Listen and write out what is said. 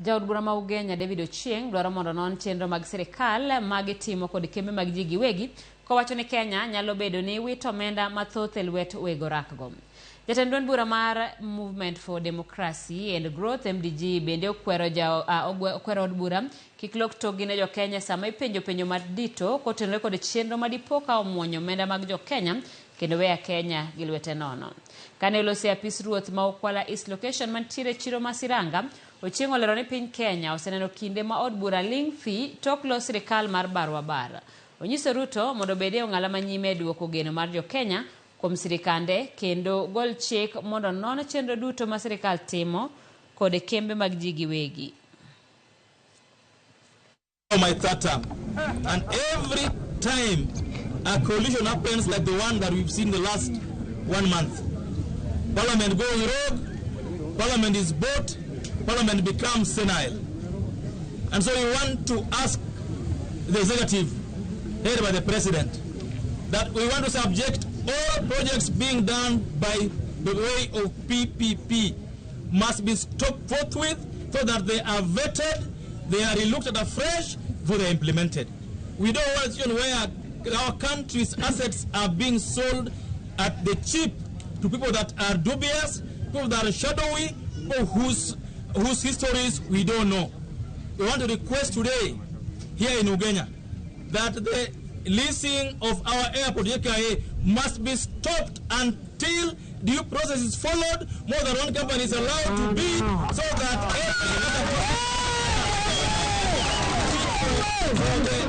Jaod bura ma Ugenya David Ochieng dwaro mondo non chenro mag sirikal ma gitimo kod kembe mag ji giwegi kowacho ni Kenya nyalo bedo ni wito omenda mathoth e lwet weg orakgo. Jatend duond bura mar Movement for Democracy and Growth MDG bende okwero, ja, okwero od bura kik lok tokgi ne jokenya sama ipenjo penjo madito kotenore kod chenro ma dipo ka omuonyo omenda mag jokenya kendo weya Kenya gi lwete nono. Kane oloso e apis ruoth ma Ukwala East Location mantiere e chiro ma Siranga, Ochieng' olero ni piny Kenya oseneno kinde ma od bura ling' thi tok lo sirikal mar barwa bar. Onyiso Ruto mondo obed e ong'ala manyime e duoko geno mar jokenya kuom sirikande kendo gol chik mondo non chenro duto ma sirikal timo kod kembe mag ji giwegi. My third term. And every time a coalition happens like the one that we've seen the last 1 month, Parliament goes rogue, Parliament is bought, Parliament becomes senile. And so we want to ask the executive, headed by the president, that we want to subject all projects being done by the way of PPP must be stopped forthwith so that they are vetted, they are looked at afresh before they are implemented. We don't want a situation where our country's assets are being sold at the cheap to people that are dubious, people that are shadowy, people whose histories we don't know. We want to request today here in Ugenya that the leasing of our airport, JKIA, must be stopped until due process is followed. More than one company is allowed to bid so that every other